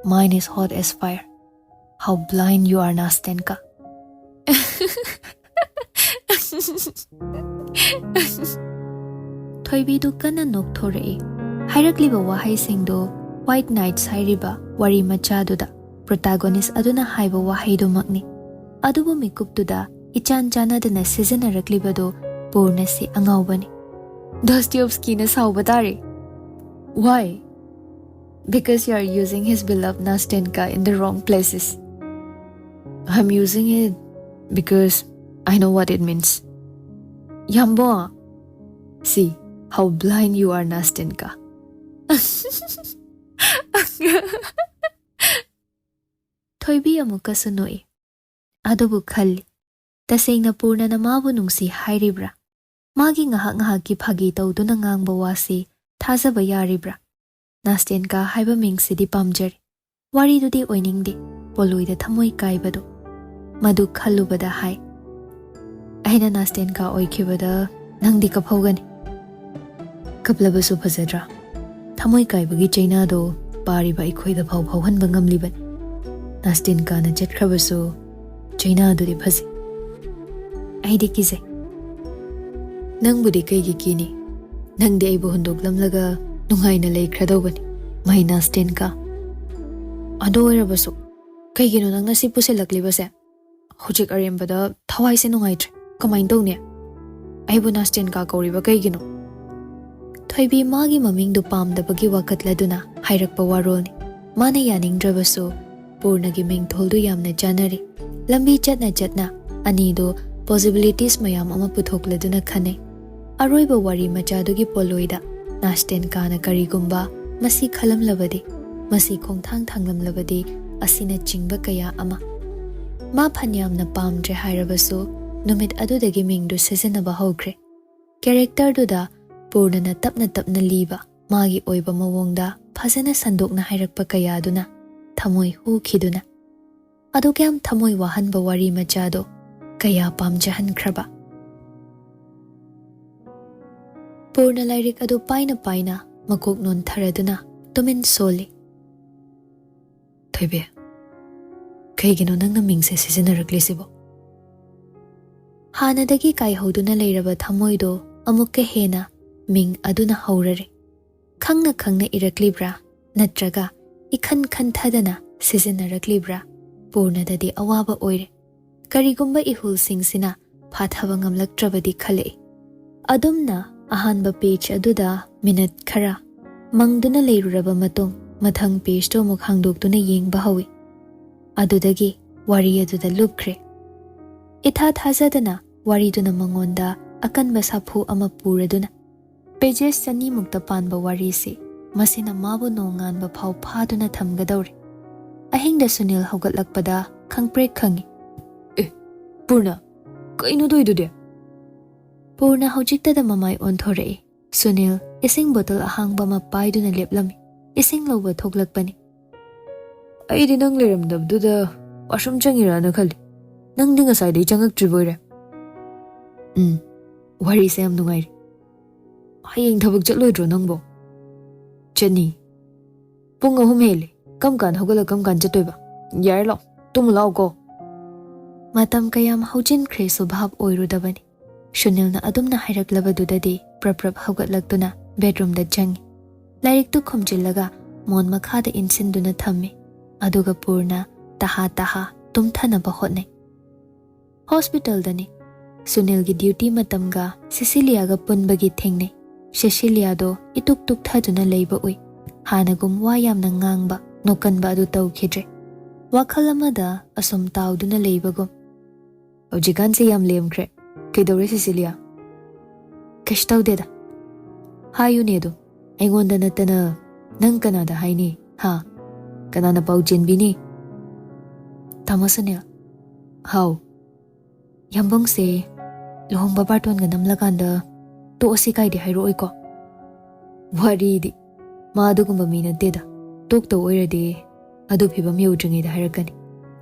mine is hot as fire. How blind you are, Nastenka." ꯊꯣꯏꯕꯤꯗꯨ ꯀꯟꯅ ꯅꯣꯛꯊꯣꯔꯛꯏ꯫ ꯍꯥꯏꯔꯛꯂꯤꯕ ꯋꯥꯍꯩꯁꯤꯡꯗꯨ White Nights ꯍꯥꯏꯔꯤꯕ ꯋꯥꯔꯤ ꯃꯆꯥꯗꯨꯗ protagonist ꯑꯗꯨꯅ ꯍꯥꯏꯕ ꯋꯥꯍꯩꯗꯨꯃꯛꯅꯤ꯫ ꯑꯗꯨꯕꯨ ꯃꯤꯀꯨꯞꯇꯨꯗ ꯏꯆꯥꯟ ꯆꯥꯟꯅꯗꯅ ꯁꯤꯖꯤꯟꯅꯔꯛꯂꯤꯕꯗꯨ ꯄꯨꯔꯅꯁꯤ ꯑꯉꯥꯎꯕꯅꯤ꯫ ꯗꯣꯁꯇꯤꯌꯣꯚꯁꯀꯤꯅ ꯁꯥꯎꯕ ꯇꯥꯔꯦ꯫ Why? Because you are using his beloved Nastenka in the wrong places. I'm using it because I know what it means. ꯌꯥꯝꯕꯣ, see how blind you are, Nastenka. ꯊꯣꯏꯕꯤ ꯑꯃꯨꯛꯀꯁꯨ ꯅꯣꯛꯏ꯫ ꯑꯗꯨꯕꯨ ꯈꯜꯂꯤ, ꯇꯁꯦꯡꯅ ꯄꯨꯔꯅꯅ ꯃꯥꯕꯨ ꯅꯨꯡꯁꯤ ꯍꯥꯏꯔꯤꯕ꯭ꯔꯥ? ꯃꯥꯒꯤ ꯉꯥꯏꯍꯥꯛ ꯉꯥꯏꯍꯥꯛꯀꯤ ꯐꯥꯒꯤ ꯇꯧꯗꯨꯅ ꯉꯥꯡꯕ ꯋꯥꯁꯤ ꯊꯥꯖꯕ ꯌꯥꯔꯤꯕ꯭ꯔꯥ? ꯅꯥꯁꯇꯦꯟꯀꯥ ꯍꯥꯏꯕ ꯃꯤꯡꯁꯤꯗꯤ ꯄꯥꯝꯖꯔꯤ꯫ ꯋꯥꯔꯤꯗꯨꯗꯤ ꯑꯣꯏꯅꯤꯡꯗꯦ, ꯄꯣꯂꯣꯏꯗ ꯊꯃꯣꯏ ꯀꯥꯏꯕꯗꯨ꯫ ꯃꯗꯨ ꯈꯜꯂꯨꯕꯗ ꯍꯥꯏ, ꯑꯩꯅ ꯅꯥꯁꯇꯦꯟꯀꯥ ꯑꯣꯏꯈꯤꯕꯗ ꯅꯪꯗꯤ ꯀꯞꯍꯧꯒꯅꯤ꯫ ꯀꯞꯂꯕꯁꯨ ꯐꯖꯗ꯭ꯔꯥ? ꯊꯃꯣꯏ ꯀꯥꯏꯕꯒꯤ ꯆꯩꯅꯥꯗꯣ ꯄꯥꯔꯤꯕ ꯑꯩꯈꯣꯏꯗ ꯐꯥꯎ ꯐꯥꯎꯍꯟꯕ ꯉꯝꯂꯤꯕꯅꯤ꯫ ꯅꯥꯁꯇꯦꯟꯀꯥꯅ ꯆꯠꯈ꯭ꯔꯕꯁꯨ ꯆꯩꯅꯥꯗꯨꯗꯤ ꯐꯖꯩ꯫ ꯑꯩꯗꯤ ꯀꯤꯖꯩ꯫ ꯅꯪꯕꯨꯗꯤ ꯀꯩꯒꯤ ꯀꯤꯅꯤ? ꯅꯪꯗꯤ ꯑꯩꯕꯨ ꯍꯨꯟꯗꯣꯛꯂꯝꯂꯒ ꯅꯨꯡꯉꯥꯏꯅ ꯂꯩꯈ꯭ꯔꯗꯧꯕꯅꯤ, ꯃꯥꯏ ꯅꯥꯁꯇꯦꯟꯀꯥ꯫ ꯑꯗꯨ ꯑꯣꯏꯔꯕꯁꯨ ꯀꯩꯒꯤꯅꯣ ꯅꯪꯅ ꯁꯤ ꯄꯨꯁꯤꯜꯂꯛꯂꯤꯕꯁꯦ? ꯍꯧꯖꯤꯛ ꯑꯔꯦꯝꯕꯗ ꯊꯋꯥꯏꯁꯦ ꯅꯨꯡꯉꯥꯏꯇ꯭ꯔꯦ꯫ ꯀꯃꯥꯏꯅ ꯇꯧꯅꯤ? ꯑꯩꯕꯨ ꯅꯥꯁꯇꯦꯟꯀꯥ ꯀꯧꯔꯤꯕ ꯀꯩꯒꯤꯅꯣ? ꯊꯣꯏꯕꯤ ꯃꯥꯒꯤ ꯃꯃꯤꯡꯗꯨ ꯄꯥꯝꯗꯕꯒꯤ ꯋꯥꯀꯠꯂꯗꯨꯅ ꯍꯥꯏꯔꯛꯄ ꯋꯥꯔꯣꯜꯅꯤ꯫ ꯃꯥꯅ ꯌꯥꯅꯤꯡꯗ꯭ꯔꯕꯁꯨ ꯄꯨꯔꯅꯒꯤ ꯃꯤꯡꯊꯣꯜꯗꯨ ꯌꯥꯝꯅ ꯆꯥꯅꯔꯤ꯫ ꯂꯝꯕꯤ ꯆꯠꯅ ꯆꯠꯅ ꯑꯅꯤꯗꯨ possibilities ꯃꯌꯥꯝ ꯑꯃ ꯄꯨꯊꯣꯛꯂꯗꯨꯅ ꯈꯟꯅꯩ꯫ ꯑꯔꯣꯏꯕ ꯋꯥꯔꯤ ꯃꯆꯥꯗꯨꯒꯤ ꯄꯣꯂꯣꯏꯗ ꯅꯥꯁꯇꯦꯟꯀꯥꯅ ꯀꯔꯤꯒꯨꯝꯕ ꯃꯁꯤ ꯈꯜꯂꯝꯂꯕꯗꯤ, ꯃꯁꯤ ꯈꯣꯡꯊꯥꯡ ꯊꯥꯡꯂꯝꯂꯕꯗꯤ ꯑꯁꯤꯅꯆꯤꯡꯕ ꯀꯌꯥ ꯑꯃ꯫ ꯃꯥ ꯐꯅꯌꯥꯝꯅ ꯄꯥꯝꯗ꯭ꯔꯦ ꯍꯥꯏꯔꯕꯁꯨ ꯅꯨꯃꯤꯠ ꯑꯗꯨꯗꯒꯤ ꯃꯤꯡꯗꯨ ꯁꯤꯖꯤꯟꯅꯕ ꯍꯧꯈ꯭ꯔꯦ꯫ ꯀꯦꯔꯦꯛꯇꯔꯗꯨꯗ ꯄꯨꯔꯅꯅ ꯇꯞꯅ ꯇꯞꯅ ꯂꯤꯕ ꯃꯥꯒꯤ ꯑꯣꯏꯕ ꯃꯑꯣꯡꯗ ꯐꯖꯅ ꯁꯟꯗꯣꯛꯅ ꯍꯥꯏꯔꯛꯄ ꯀꯌꯥꯗꯨꯅ ꯊꯃꯣꯏ ꯍꯨꯈꯤꯗꯨꯅ ꯑꯗꯨꯛ ꯌꯥꯝ ꯊꯃꯣꯏ ꯋꯥꯍꯟꯕ ꯋꯥꯔꯤ ꯃꯆꯥꯗꯣ ꯀꯌꯥ ꯄꯥꯝꯖꯍꯟꯈ꯭ꯔꯕ꯫ ꯄꯨꯔꯅ ꯂꯥꯏꯔꯤꯛ ꯑꯗꯨ ꯄꯥꯏꯅ ꯄꯥꯏꯅ ꯃꯀꯣꯛ ꯅꯣꯟꯊꯔꯗꯨꯅ ꯇꯨꯃꯤꯟ ꯁꯣꯜꯂꯤ꯫ ꯊꯣꯏꯕꯤ, ꯀꯩꯒꯤꯅꯣ ꯅꯪꯅ ꯃꯤꯡꯁꯦ ꯁꯤꯖꯤꯟꯅꯔꯛꯂꯤꯁꯤꯕꯣ? ꯍꯥꯟꯅꯗꯒꯤ ꯀꯥꯏꯍꯧꯗꯨꯅ ꯂꯩꯔꯕ ꯊꯃꯣꯏꯗꯣ ꯑꯃꯨꯛꯀ ꯍꯦꯟꯅ ꯃꯤꯡ ꯑꯗꯨꯅ ꯍꯧꯔꯔꯦ꯫ ꯈꯪꯅ ꯈꯪꯅ ꯏꯔꯛꯂꯤꯕ꯭ꯔꯥ, ꯅꯠꯇ꯭ꯔꯒ ꯏꯈꯟ ꯈꯟꯊꯗꯅ ꯁꯤꯖꯤꯟꯅꯔꯛꯂꯤꯕ꯭ꯔꯥ, ꯄꯨꯔꯅꯗꯗꯤ ꯑꯋꯥꯕ ꯑꯣꯏꯔꯦ꯫ ꯀꯔꯤꯒꯨꯝꯕ ꯏꯍꯨꯜꯁꯤꯡꯁꯤꯅ ꯐꯥꯊꯕ ꯉꯝꯂꯛꯇ꯭ꯔꯕꯗꯤ ꯈꯜꯂꯛꯏ꯫ ꯑꯗꯨꯝꯅ ꯑꯍꯥꯟꯕ ꯄꯦꯖ ꯑꯗꯨꯗ ꯃꯤꯅꯠ ꯈꯔ ꯃꯪꯗꯨꯅ ꯂꯩꯔꯨꯔꯕ ꯃꯇꯨꯡ, ꯃꯊꯪ ꯄꯦꯖꯇꯨ ꯑꯃꯨꯛ ꯍꯥꯡꯗꯣꯛꯇꯨꯅ ꯌꯦꯡꯕ ꯍꯧꯏ꯫ ꯑꯗꯨꯗꯒꯤ ꯋꯥꯔꯤ ꯑꯗꯨꯗ ꯂꯨꯞꯈ꯭ꯔꯦ꯫ ꯏꯊꯥ ꯊꯥꯖꯗꯅ ꯋꯥꯔꯤꯗꯨꯅ ꯃꯉꯣꯟꯗ ꯑꯀꯟꯕ ꯁꯥꯐꯨ ꯑꯃ ꯄꯨꯔꯗꯨꯅ ꯄꯦꯖꯦꯁ ꯆꯅꯤꯃꯨꯛꯇ ꯄꯥꯟꯕ ꯋꯥꯔꯤꯁꯤ ꯃꯁꯤꯅ ꯃꯥꯕꯨ ꯅꯣꯡꯉꯥꯟꯕ ꯐꯥꯎ ꯐꯥꯗꯨꯅ ꯊꯝꯒꯗꯧꯔꯦ꯫ ꯑꯍꯤꯡꯗ ꯁꯨꯅꯤꯜ ꯍꯧꯒꯠꯂꯛꯄꯗ ꯈꯪꯄ꯭ꯔꯦꯛ ꯈꯪꯏ꯫ "ꯑꯦ, ꯄꯨꯔꯅ, ꯀꯩꯅꯣ ꯇꯧꯏꯗꯨꯗꯤ?" ꯄꯨꯔꯅ ꯍꯧꯖꯤꯛꯇꯗ ꯃꯃꯥꯏ ꯑꯣꯟꯊꯣꯔꯛꯏ꯫ ꯁꯨꯅꯤꯜ ꯏꯁꯤꯡ ꯕꯣꯇꯜ ꯑꯍꯥꯡꯕ ꯑꯃ ꯄꯥꯏꯗꯨꯅ ꯂꯦꯞꯂꯝꯃꯤ꯫ ꯏꯁꯤꯡ ꯂꯧꯕ ꯊꯣꯛꯂꯛꯄꯅꯤ꯫ "ꯑꯩꯗꯤ ꯅꯪ ꯂꯩꯔꯝꯗꯕꯗꯨꯗ ꯋꯥꯁꯔꯨꯝ ꯆꯪꯉꯤꯔꯥꯅ ꯈꯜꯂꯤ꯫ ꯅꯪꯗꯤ ꯉꯁꯥꯏꯗꯩ ꯆꯪꯉꯛꯇ꯭ꯔꯤꯕꯣꯏꯔꯦ?" "ꯎꯝ, ꯋꯥꯔꯤꯁꯦ ꯌꯥꯝ ꯅꯨꯡꯉꯥꯏꯔꯤ꯫ ꯍꯌꯦꯡ ꯊꯕꯛ ꯆꯠꯂꯣꯏꯗ꯭ꯔꯣ ꯅꯪꯕꯣ?" "ꯆꯠꯅꯤ꯫ ꯄꯨꯡ ꯑꯍꯨꯝ ꯍꯦꯜꯂꯦ꯫ ꯀꯝ ꯀꯥꯟ ꯍꯧꯒꯠꯂ ꯀꯝ ꯀꯥꯟ ꯆꯠꯇꯣꯏꯕ? ꯌꯥꯔꯦ, ꯂꯥꯛꯑꯣ, ꯇꯨꯝꯃꯨ ꯂꯥꯛꯑꯣꯀꯣ꯫" ꯃꯇꯝ ꯀꯌꯥꯝ ꯍꯧꯖꯤꯟꯈ꯭ꯔꯦꯁꯨ ꯚꯥꯞ ꯑꯣꯏꯔꯨꯗꯕꯅꯤ꯫ ꯁꯨꯅꯤꯜꯅ ꯑꯗꯨꯝꯅ ꯍꯥꯏꯔꯛꯂꯕꯗꯨꯗꯗꯤ ꯄ꯭ꯔꯞ ꯄ꯭ꯔꯞ ꯍꯧꯒꯠꯂꯛꯇꯨꯅ ꯕꯦꯗꯔꯨꯝꯗ ꯆꯪꯉꯤ꯫ ꯂꯥꯏꯔꯤꯛꯇꯨ ꯈꯨꯝꯖꯤꯜꯂꯒ ꯃꯣꯟ ꯃꯈꯥꯗ ꯏꯟꯁꯤꯟꯗꯨꯅ ꯊꯝꯃꯤ꯫ ꯑꯗꯨꯒ ꯄꯨꯔꯅ ꯇꯍꯥ ꯇꯍꯥ ꯇꯨꯝꯊꯅꯕ ꯍꯣꯠꯅꯩ꯫ ꯍꯣꯁꯄꯤꯇꯥꯜꯗꯅꯤ꯫ ꯁꯨꯅꯤꯜꯒꯤ ꯗ꯭ꯌꯨꯇꯤ ꯃꯇꯝꯒ ꯁꯤꯁꯤꯂꯤꯌꯥꯒ ꯄꯨꯟꯕꯒꯤ ꯊꯦꯡꯅꯩ꯫ ꯁꯤꯁꯤꯂꯤꯌꯥꯗꯣ ꯏꯇꯨꯛ ꯇꯨꯛꯊꯗꯨꯅ ꯂꯩꯕ ꯎꯏ꯫ ꯍꯥꯟꯅꯒꯨꯝ ꯋꯥ ꯌꯥꯝꯅ ꯉꯥꯡꯕ, ꯅꯣꯛꯀꯟꯕ ꯑꯗꯨ ꯇꯧꯈꯤꯗ꯭ꯔꯦ꯫ ꯋꯥꯈꯜ ꯑꯃꯗ ꯑꯁꯨꯝ ꯇꯥꯎꯗꯨꯅ ꯂꯩꯕꯒꯨꯝ꯫ "ꯍꯧꯖꯤꯛꯀꯥꯟꯁꯦ ꯌꯥꯝ ꯂꯦꯝꯈ꯭ꯔꯦ꯫ ꯀꯩꯗꯧꯔꯦ, ꯁꯤꯁꯤꯂꯤꯌꯥ?" "ꯀꯩꯁꯨ ꯇꯧꯗꯦꯗ꯫" "ꯍꯥꯏꯌꯨꯅꯦ ꯑꯗꯨꯝ꯫ ꯑꯩꯉꯣꯟꯗ ꯅꯠꯇꯅ ꯅꯪ ꯀꯅꯥꯗ ꯍꯥꯏꯅꯤ, ꯍꯥ? ꯀꯅꯥꯅ ꯄꯥꯎ ꯆꯦꯟꯕꯤꯅꯤ?" "ꯇꯥꯃꯣ ꯁꯨꯅꯤꯜ꯫" "ꯍꯥꯎ꯫" "ꯌꯥꯝꯕꯨꯡꯁꯦ ꯂꯨꯍꯣꯡꯕ ꯕꯥꯔꯇꯣꯟꯒ ꯅꯝꯂꯀꯥꯟꯗ ꯇꯣꯛꯑꯁꯤ ꯀꯥꯏꯗꯤ ꯍꯥꯏꯔꯛꯑꯣꯏꯀꯣ?" "ꯋꯥꯔꯤꯗꯤ, ꯃꯥ ꯑꯗꯨꯒꯨꯝꯕ ꯃꯤ ꯅꯠꯇꯦꯗ꯫ ꯇꯣꯛꯇꯧ ꯑꯣꯏꯔꯗꯤ ꯑꯗꯨ ꯐꯤꯕꯝ ꯌꯧꯗ꯭ꯔꯤꯉꯩꯗ ꯍꯥꯏꯔꯛꯀꯅꯤ꯫"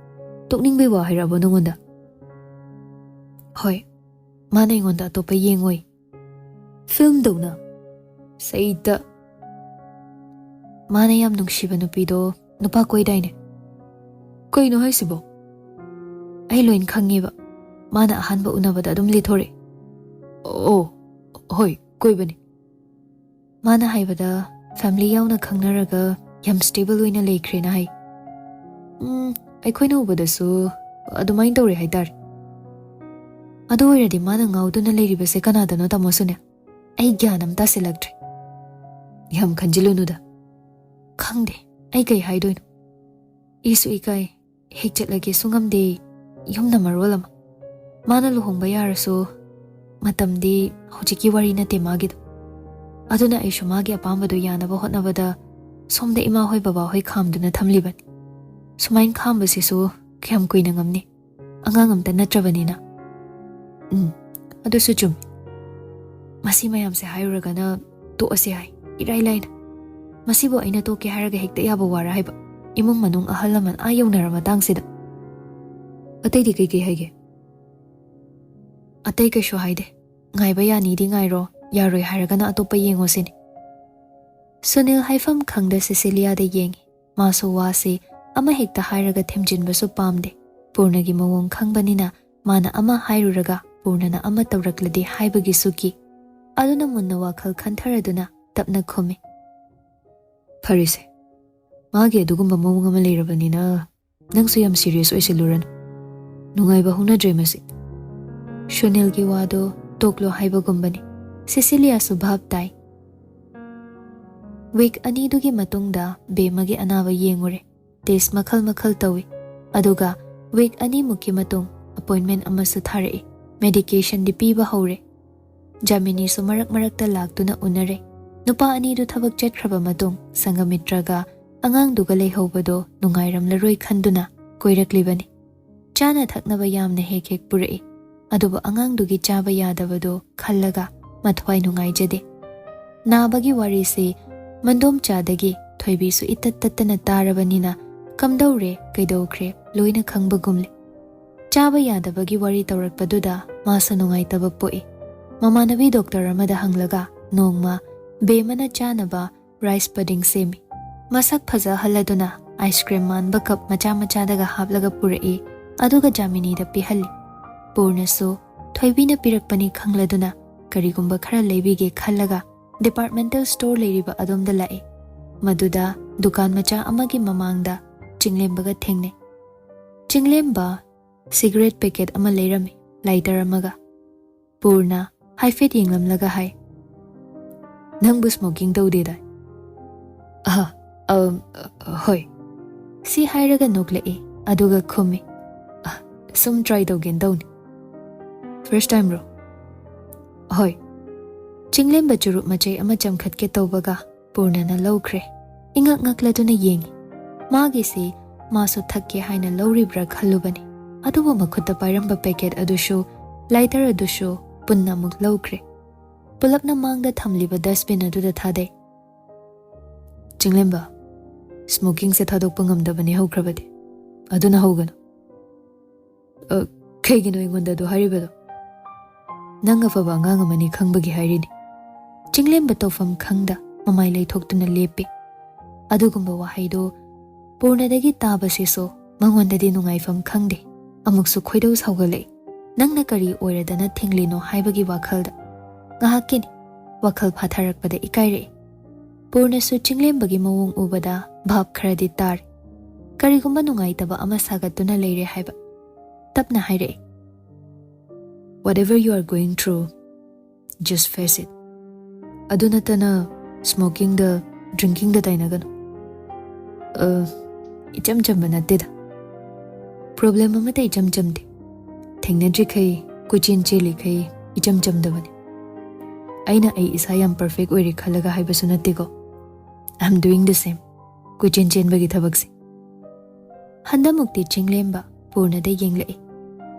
"ꯇꯣꯛꯅꯤꯡꯕꯩ ꯋꯥ ꯍꯥꯏꯔꯛꯑꯕꯣ ꯅꯉꯣꯟꯗ?" "ꯍꯣꯏ, ꯃꯥꯅ ꯑꯩꯉꯣꯟꯗ ꯑꯇꯣꯞꯄ ꯌꯦꯡꯉꯣꯏ꯫ ꯐꯤꯜꯝꯗꯧꯅ ꯁꯩꯇ꯫ ꯃꯥꯅ ꯌꯥꯝ ꯅꯨꯡꯁꯤꯕ ꯅꯨꯄꯤꯗꯣ ꯅꯨꯄꯥ ꯀꯣꯏꯗꯥꯏꯅꯦ?" "ꯀꯩꯅꯣ ꯍꯥꯏꯁꯤꯕꯣ?" "ꯑꯩ ꯂꯣꯏꯅ ꯈꯪꯉꯦꯕ꯫ ꯃꯥꯅ ꯑꯍꯥꯟꯕ ꯎꯅꯕꯗ ꯑꯗꯨꯝ ꯂꯤꯊꯣꯔꯛꯑꯦ꯫" "ꯑꯣ, ꯍꯣꯏ, ꯀꯣꯏꯕꯅꯦ꯫ ꯃꯥꯅ ꯍꯥꯏꯕꯗ family ꯌꯥꯎꯅ ꯈꯪꯅꯔꯒ ꯌꯥꯝ stable ꯑꯣꯏꯅ ꯂꯩꯈ꯭ꯔꯦꯅ ꯍꯥꯏ꯫ ꯎꯝ, ꯑꯩꯈꯣꯏꯅ ꯎꯕꯗꯁꯨ ꯑꯗꯨꯃꯥꯏꯅ ꯇꯧꯔꯦ ꯍꯥꯏꯇꯥꯔꯦ꯫ ꯑꯗꯨ ꯑꯣꯏꯔꯗꯤ ꯃꯥꯅ ꯉꯥꯎꯗꯨꯅ ꯂꯩꯔꯤꯕꯁꯦ ꯀꯅꯥꯗꯅꯣ, ꯇꯥꯃꯣ ꯁꯨꯅꯤꯜ? ꯑꯩ ꯒ꯭ꯌꯥꯟ ꯑꯃ ꯇꯥꯁꯤꯜꯂꯛꯇ꯭ꯔꯦ꯫ ꯌꯥꯝ ꯈꯟꯖꯤꯜꯂꯨꯅꯨꯗ꯫ ꯈꯪꯗꯦ ꯑꯩ ꯀꯩ ꯍꯥꯏꯗꯣꯏꯅꯣ꯫ ꯏꯁꯨ ꯏꯀꯥꯏ, ꯍꯦꯛ ꯆꯠꯂꯒꯦꯁꯨ ꯉꯝꯗꯦ꯫ ꯌꯨꯝꯅ ꯃꯔꯣꯜ ꯑꯃ꯫ ꯃꯥꯅ ꯂꯨꯍꯣꯡꯕ ꯌꯥꯔꯁꯨ ꯃꯇꯝꯗꯤ ꯍꯧꯖꯤꯛꯀꯤ ꯋꯥꯔꯤ ꯅꯠꯇꯦ ꯃꯥꯒꯤꯗꯣ꯫ ꯑꯗꯨꯅ ꯑꯩꯁꯨ ꯃꯥꯒꯤ ꯑꯄꯥꯝꯕꯗꯣ ꯌꯥꯅꯕ ꯍꯣꯠꯅꯕꯗ ꯁꯣꯝꯗ ꯏꯃꯥ ꯍꯣꯏ ꯕꯕꯥ ꯍꯣꯏ ꯈꯥꯝꯗꯨꯅ ꯊꯝꯂꯤꯕꯅꯤ꯫ ꯁꯨꯃꯥꯏꯅ ꯈꯥꯝꯕꯁꯤꯁꯨ ꯀꯌꯥꯝ ꯀꯨꯏꯅ ꯉꯝꯅꯤ? ꯑꯉꯥꯡ ꯑꯝꯇ ꯅꯠꯇ꯭ꯔꯕꯅꯤꯅ꯫ ꯎꯝ, ꯑꯗꯨꯁꯨ ꯆꯨꯝꯃꯤ꯫ ꯃꯁꯤ ꯃꯌꯥꯝꯁꯦ ꯍꯥꯏꯔꯨꯔꯒꯅ ꯇꯣꯛꯑꯁꯦ ꯍꯥꯏ, ꯏꯔꯥꯏ ꯂꯥꯏꯅ꯫ ꯃꯁꯤꯕꯨ ꯑꯩꯅ ꯇꯣꯛꯀꯦ ꯍꯥꯏꯔꯒ ꯍꯦꯛꯇ ꯌꯥꯕ ꯋꯥꯔ ꯍꯥꯏꯕ? ꯏꯃꯨꯡ ꯃꯅꯨꯡ ꯑꯍꯜ ꯂꯃꯟ ꯑꯥ ꯌꯧꯅꯔ ꯃꯇꯥꯡꯁꯤꯗ꯫ ꯑꯇꯩꯗꯤ ꯀꯩꯀꯩ ꯍꯥꯏꯒꯦ? ꯑꯇꯩ ꯀꯩꯁꯨ ꯍꯥꯏꯗꯦ꯫ ꯉꯥꯏꯕ ꯌꯥꯅꯤꯗꯤ ꯉꯥꯏꯔꯣ, ꯌꯥꯔꯣꯏ ꯍꯥꯏꯔꯒꯅ ꯑꯇꯣꯞꯄ ꯌꯦꯡꯉꯣ ꯁꯤꯅꯤ꯫ ꯁꯨꯅꯤꯜ ꯍꯥꯏꯐꯝ ꯈꯪꯗ ꯁꯤꯁꯤꯂꯤꯌꯥꯗ ꯌꯦꯡꯉꯤ꯫ ꯃꯥꯁꯨ ꯋꯥꯁꯤ ꯑꯃ ꯍꯦꯛꯇ ꯍꯥꯏꯔꯒ ꯊꯦꯝꯖꯤꯟꯕꯁꯨ ꯄꯥꯝꯗꯦ꯫ ꯄꯨꯔꯅꯒꯤ ꯃꯑꯣꯡ ꯈꯪꯕꯅꯤꯅ ꯃꯥꯅ ꯑꯃ ꯍꯥꯏꯔꯨꯔꯒ ꯄꯨꯔꯅꯅ ꯑꯃ ꯇꯧꯔꯛꯂꯗꯤ ꯍꯥꯏꯕꯒꯤꯁꯨ ꯀꯤ꯫ ꯑꯗꯨꯅ ꯃꯨꯟꯅ ꯋꯥꯈꯜ ꯈꯟꯊꯔꯗꯨꯅ ꯇꯞꯅ ꯈꯨꯝꯃꯤ꯫ ꯐꯔꯦꯁꯦ, ꯃꯥꯒꯤ ꯑꯗꯨꯒꯨꯝꯕ ꯃꯑꯣꯡ ꯑꯃ ꯂꯩꯔꯕꯅꯤꯅ ꯅꯪꯁꯨ ꯌꯥꯝ serious ꯑꯣꯏꯁꯤꯜꯂꯨꯔꯅꯨ꯫ ꯅꯨꯡꯉꯥꯏꯕ ꯍꯧꯅꯗ꯭ꯔꯦ ꯃꯁꯤ꯫ ꯁꯨꯅꯤꯜꯒꯤ ꯋꯥꯗꯣ ꯇꯣꯛꯂꯣ ꯍꯥꯏꯕꯒꯨꯝꯕꯅꯤ꯫ ꯁꯤꯁꯤꯂꯤꯌꯥꯁꯨ ꯚꯥꯞ ꯇꯥꯏ꯫ ꯋꯤꯛ ꯑꯅꯤꯗꯨꯒꯤ ꯃꯇꯨꯡꯗ ꯕꯦꯃꯒꯤ ꯑꯅꯥꯕ ꯌꯦꯡꯉꯨꯔꯦ꯫ Test ꯃꯈꯜ ꯃꯈꯜ ꯇꯧꯏ꯫ ꯑꯗꯨꯒ ꯋꯤꯛ ꯑꯅꯤꯃꯨꯛꯀꯤ ꯃꯇꯨꯡ appointment ꯑꯃꯁꯨ ꯊꯥꯔꯛꯏ꯫ Medicationꯗꯤ ꯄꯤꯕ ꯍꯧꯔꯦ꯫ ꯖꯥꯃꯤꯅꯤꯁꯨ ꯃꯔꯛ ꯃꯔꯛꯇ ꯂꯥꯛꯇꯨꯅ ꯎꯅꯔꯦ꯫ ꯅꯨꯄꯥ ꯑꯅꯤꯗꯨ ꯊꯕꯛ ꯆꯠꯈ꯭ꯔꯕ ꯃꯇꯨꯡ ꯁꯪꯒꯃꯤꯇ꯭ꯔꯒ ꯑꯉꯥꯡꯗꯨꯒ ꯂꯩꯍꯧꯕꯗꯣ ꯅꯨꯡꯉꯥꯏꯔꯝꯂꯔꯣꯏ ꯈꯟꯗꯨꯅ ꯀꯣꯏꯔꯛꯂꯤꯕꯅꯤ꯫ ꯆꯥꯅ ꯊꯛꯅꯕ ꯌꯥꯝꯅ ꯍꯦꯛ ꯍꯦꯛ ꯄꯨꯔꯛꯏ꯫ ꯑꯗꯨꯕꯨ ꯑꯉꯥꯡꯗꯨꯒꯤ ꯆꯥꯕ ꯌꯥꯗꯕꯗꯣ ꯈꯜꯂꯒ ꯃꯊ꯭ꯋꯥꯏ ꯅꯨꯡꯉꯥꯏꯖꯗꯦ꯫ ꯅꯥꯕꯒꯤ ꯋꯥꯔꯤꯁꯤ ꯃꯟꯗꯣꯝꯆꯥꯗꯒꯤ ꯊꯣꯏꯕꯤꯁꯨ ꯏꯇꯠ ꯇꯠꯇꯅ ꯇꯥꯔꯕꯅꯤꯅ ꯀꯝꯗꯧꯔꯦ, ꯀꯩꯗꯧꯈ꯭ꯔꯦ ꯂꯣꯏꯅ ꯈꯪꯕꯒꯨꯝꯂꯦ꯫ ꯆꯥꯕ ꯌꯥꯗꯕꯒꯤ ꯋꯥꯔꯤ ꯇꯧꯔꯛꯄꯗꯨꯗ ꯃꯥꯁꯨ ꯅꯨꯡꯉꯥꯏꯇꯕ ꯄꯣꯛꯏ꯫ ꯃꯃꯥꯟꯅꯕꯤ ꯗꯣꯛꯇꯔ ꯑꯃꯗ ꯍꯪꯂꯒ ꯅꯣꯡꯃ ꯕꯦꯃꯅ ꯆꯥꯅꯕ rice pudding ꯁꯦꯝꯃꯤ꯫ ꯃꯁꯛ ꯐꯖꯍꯜꯂꯗꯨꯅ ice cream ꯃꯥꯟꯕ cup ꯃꯆꯥ ꯃꯆꯥꯗꯒ ꯍꯥꯞꯂꯒ ꯄꯨꯔꯛꯏ꯫ ꯑꯗꯨꯒ ꯖꯥꯃꯤꯅꯤꯗ ꯄꯤꯍꯜꯂꯤ꯫ ꯄꯨꯔꯅꯁꯨ ꯊꯣꯏꯕꯤꯅ ꯄꯤꯔꯛꯄꯅꯤ ꯈꯪꯂꯗꯨꯅ ꯀꯔꯤꯒꯨꯝꯕ ꯈꯔ ꯂꯩꯕꯤꯒꯦ ꯈꯜꯂꯒ ꯗꯤꯄꯥꯔꯠꯃꯦꯟꯇꯦꯜ ꯁ꯭ꯇꯣꯔ ꯂꯩꯔꯤꯕ ꯑꯗꯣꯝꯗ ꯂꯥꯛꯏ꯫ ꯃꯗꯨꯗ ꯗꯨꯀꯥꯟ ꯃꯆꯥ ꯑꯃꯒꯤ ꯃꯃꯥꯡꯗ ꯆꯤꯡꯂꯦꯝꯕꯒ ꯊꯦꯡꯅꯩ꯫ ꯆꯤꯡꯂꯦꯝꯕ ꯁꯤꯒꯔꯦꯠ ꯄꯦꯀꯦꯠ ꯑꯃ ꯂꯩꯔꯝꯃꯤ, ꯂꯥꯏꯇꯔ ꯑꯃꯒ꯫ ꯄꯨꯔꯅ ꯍꯥꯏꯐꯦꯠ ꯌꯦꯡꯂꯝꯂꯒ ꯍꯥꯏ, "ꯅꯪꯕꯨ ꯁ꯭ꯃꯣꯀꯤꯡ ꯇꯧꯗꯦꯗꯥꯏ?" "ꯑꯍ, ꯑꯝ, ꯍꯣꯏ꯫" ꯁꯤ ꯍꯥꯏꯔꯒ ꯅꯣꯛꯂꯛꯏ, ꯑꯗꯨꯒ ꯈꯨꯝꯃꯤ, "ꯑ, ꯁꯨꯝ ꯇ꯭ꯔꯥꯏ ꯇꯧꯒꯦꯅ ꯇꯧꯅꯤ꯫" "ꯐꯥꯔꯁ ꯇꯥꯏꯝꯔꯣ?" "ꯍꯣꯏ꯫" ꯆꯤꯡꯂꯦꯝꯕ ꯆꯨꯔꯨꯞ ꯃꯆꯩ ꯑꯃ ꯆꯝꯈꯠꯀꯦ ꯇꯧꯕꯒ ꯄꯨꯔꯅꯅ ꯂꯧꯈ꯭ꯔꯦ꯫ ꯏꯉꯛ ꯉꯛꯂꯗꯨꯅ ꯌꯦꯡꯉꯤ꯫ ꯃꯥꯒꯤꯁꯤ ꯃꯥꯁꯨ ꯊꯛꯀꯦ ꯍꯥꯏꯅ ꯂꯧꯔꯤꯕ꯭ꯔꯥ ꯈꯜꯂꯨꯕꯅꯤ꯫ ꯑꯗꯨꯕꯨ ꯃꯈꯨꯠꯇ ꯄꯥꯏꯔꯝꯕ ꯄꯦꯀꯦꯠ ꯑꯗꯨꯁꯨ, ꯂꯥꯏꯇꯔ ꯑꯗꯨꯁꯨ ꯄꯨꯟꯅ ꯑꯃꯨꯛ ꯂꯧꯈ꯭ꯔꯦ꯫ ꯄꯨꯂꯞꯅ ꯃꯥꯡꯗ ꯊꯝꯂꯤꯕ ꯗꯁꯕꯤꯟ ꯑꯗꯨꯗ ꯊꯥꯗꯩ꯫ "ꯆꯤꯡꯂꯦꯝꯕ, ꯁ꯭ꯃꯣꯀꯤꯡꯁꯦ ꯊꯥꯗꯣꯛꯄ ꯉꯝꯗꯕꯅꯤ ꯍꯧꯈ꯭ꯔꯕꯗꯤ꯫ ꯑꯗꯨꯅ ꯍꯧꯒꯅꯨ꯫" "ꯑ, ꯀꯩꯒꯤꯅꯣ ꯑꯩꯉꯣꯟꯗ ꯑꯗꯨ ꯍꯥꯏꯔꯤꯕꯗꯣ?" "ꯅꯪ ꯑꯐꯕ ꯑꯉꯥꯡ ꯑꯃꯅꯤ ꯈꯪꯕꯒꯤ ꯍꯥꯏꯔꯤꯅꯤ꯫" ꯆꯤꯡꯂꯦꯝꯕ ꯇꯧꯐꯝ ꯈꯪꯗ ꯃꯃꯥꯏ ꯂꯩꯊꯣꯛꯇꯨꯅ ꯂꯦꯞꯄꯤ꯫ ꯑꯗꯨꯒꯨꯝꯕ ꯋꯥꯍꯩꯗꯨ ꯄꯨꯔꯅꯗꯒꯤ ꯇꯥꯕꯁꯤꯁꯨ ꯃꯉꯣꯟꯗꯗꯤ ꯅꯨꯡꯉꯥꯏꯐꯝ ꯈꯪꯗꯦ꯫ ꯑꯃꯨꯛꯁꯨ ꯈꯣꯏꯗꯧ ꯁꯥꯎꯒꯠꯂꯛꯏ꯫ ꯅꯪꯅ ꯀꯔꯤ ꯑꯣꯏꯔꯗꯅ ꯊꯤꯡꯂꯤꯅꯣ ꯍꯥꯏꯕꯒꯤ ꯋꯥꯈꯜꯗ꯫ ꯉꯥꯏꯍꯥꯛꯀꯤꯅꯤ꯫ ꯋꯥꯈꯜ ꯐꯥꯊꯔꯛꯄꯗ ꯏꯀꯥꯏꯔꯛꯏ꯫ ꯄꯨꯔꯅꯁꯨ ꯆꯤꯡꯂꯦꯝꯕꯒꯤ ꯃꯑꯣꯡ ꯎꯕꯗ ꯚꯥꯞ ꯈꯔꯗꯤ ꯇꯥꯔꯦ꯫ ꯀꯔꯤꯒꯨꯝꯕ ꯅꯨꯡꯉꯥꯏꯇꯕ ꯑꯃ ꯁꯥꯒꯠꯇꯨꯅ ꯂꯩꯔꯦ ꯍꯥꯏꯕ꯫ ꯇꯞꯅ ꯍꯥꯏꯔꯛꯏ, "Whatever you are going through, just face it꯫ ꯑꯗꯨ ꯅꯠꯇꯅ ꯁ꯭ꯃꯣꯀꯤꯡꯗ, ꯗ꯭ꯔꯤꯡꯀꯤꯡꯗ ꯇꯥꯏꯅꯒꯅꯨ꯫ ꯑ, ꯏꯆꯝ ꯆꯝꯕ ꯅꯠꯇꯦꯗ꯫ ꯄ꯭ꯔꯣꯕ꯭ꯂꯦꯝ ꯑꯃꯠꯇ ꯏꯆꯝ ꯆꯝꯗꯦ꯫ ꯊꯦꯡꯅꯗ꯭ꯔꯤꯈꯩ, ꯀꯣꯏꯆꯦꯟ ꯆꯦꯜꯂꯤꯈꯩ ꯏꯆꯝ ꯆꯝꯗꯕꯅꯤ꯫ ꯑꯩꯅ ꯑꯩ ꯏꯁꯥ ꯌꯥꯝ ꯄꯔꯐꯦꯛ ꯑꯣꯏꯔꯦ ꯈꯜꯂꯒ ꯍꯥꯏꯕꯁꯨ ꯅꯠꯇꯦꯀꯣ꯫ I am doing the same꯫ ꯀꯣꯏꯆꯦꯟ ꯆꯦꯟꯕꯒꯤ ꯊꯕꯛꯁꯦ꯫" ꯍꯟꯗꯃꯨꯛꯇꯤ ꯆꯤꯡꯂꯦꯝꯕ ꯄꯨꯔꯅꯗ ꯌꯦꯡꯂꯛꯏ꯫